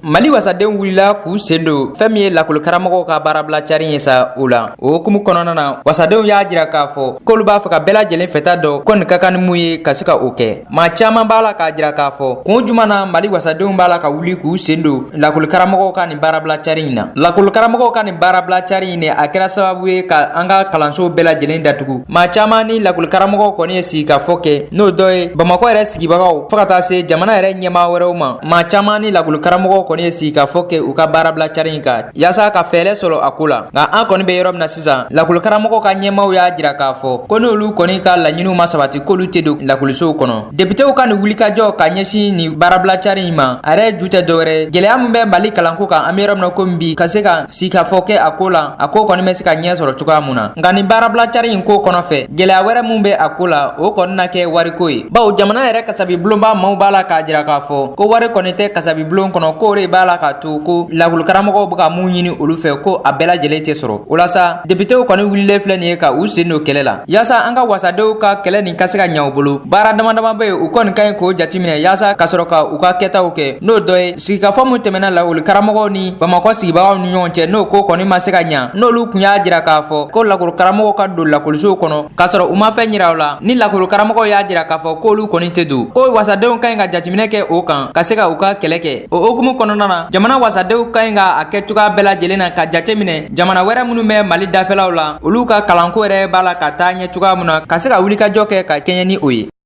Mali wasadenw wulila k'u sen don fɛn min ye lakɔlikaramɔgɔw ka baarabila cari ye sa o la. O hukumu kɔnɔna na, wasadenw y'a jira k'a fɔ k'olu b'a fɛ ka bɛɛ lajɛlen fɛta dɔn ko nin ka kan ni mun ye ka se ka o kɛ. Maa caman b'a la k'a jira k'a fɔ kun juman na Mali wasadenw b'a la ka wuli k'u sen don lakɔlikaramɔgɔw ka nin baarabila cari in na. Lakɔlikaramɔgɔw ka nin baarabila cari in a kɛra sababu ye ka an ka kalansow bɛɛ lajɛlen datugu. Maa caman ni lakɔlikaramɔgɔw kɔni ye sigikafɔ kɛ, n'o dɔ ye Bamakɔ yɛrɛ sigibagaw, fo ka taa se jamana yɛrɛ ɲɛmaa wɛrɛw ma. Maa caman ni lakɔlikaramɔgɔw kɔni ye sigikafɔ kɛ u ka baarabila cari in kan yaasa ka fɛɛrɛ sɔrɔ a ko la. Nka an kɔni bɛ yɔrɔ min na sisan, lakɔlikaramɔgɔw ka ɲɛmaaw y'a jira k'a fɔ ko n'olu kɔni ka laɲiniw ma sabati, k'olu tɛ don lakɔlisow kɔnɔ. Depitew ka nin wulikajɔ ka ɲɛsin nin baarabila cari in ma, a yɛrɛ ju tɛ dɔwɛrɛ, gɛlɛya min bɛ Mali kalanko kan an bɛ yɔrɔ min na komi bi, ka se ka sigikafɔ kɛ a ko la, a ko kɔni bɛ se ka ɲɛ sɔrɔ cogoya mun na. Nka nin baarabila cari in ko kɔnɔ fɛ, gɛlɛya wɛrɛ min bɛ a ko la, o kɔni na kɛ wariko ye, bawo jamana yɛrɛ kasabi bulonba maaw b'a la k'a jira k'a fɔ ko wari kɔni tɛ kasabi bulon kɔnɔ, k'o de b'a la k'a to ko lakɔlikaramɔgɔw bɛ ka mun ɲini olu fɛ, ko a bɛɛ lajɛlen tɛ sɔrɔ. O la sa, depitew kɔni wulilen filɛ nin ye ka u sen don kɛlɛ la yaasa an ka wasadenw ka kɛlɛ nin ka se ka ɲɛ u bolo. Baara dama dama bɛ yen, u kɔni ka ɲi k'o jateminɛ yaasa ka sɔrɔ ka u ka kɛtaw kɛ, n'o dɔ ye sigikafɔ min tɛmɛna lakɔlikaramɔgɔw ni Bamakɔ sigibagaw ni ɲɔgɔn cɛ, n'o ko kɔni ma se ka ɲa, n'olu tun y'a jira k'a fɔ ko lakɔlikaramɔgɔw ka don lakɔlisow kɔnɔ k'a sɔrɔ u ma fɛn yira u la. Ni lakɔlikaramɔgɔw y'a jira k'a fɔ k'olu kɔni tɛ don, ko wasadenw ka ɲi ka jateminɛ kɛ o kan ka se ka u ka kɛlɛ kɛ. O hukumu kɔnɔna na, jamana wasadenw ka ɲi ka a kɛ cogoya bɛɛ lajɛlen na ka jateminɛ jamana wɛrɛ minnu bɛ Mali dafɛlaw la, olu ka kalanko yɛrɛ b'a la ka taa ɲɛ cogoya min na, ka se ka wulikajɔ kɛ ka kɛɲɛ ni o ye.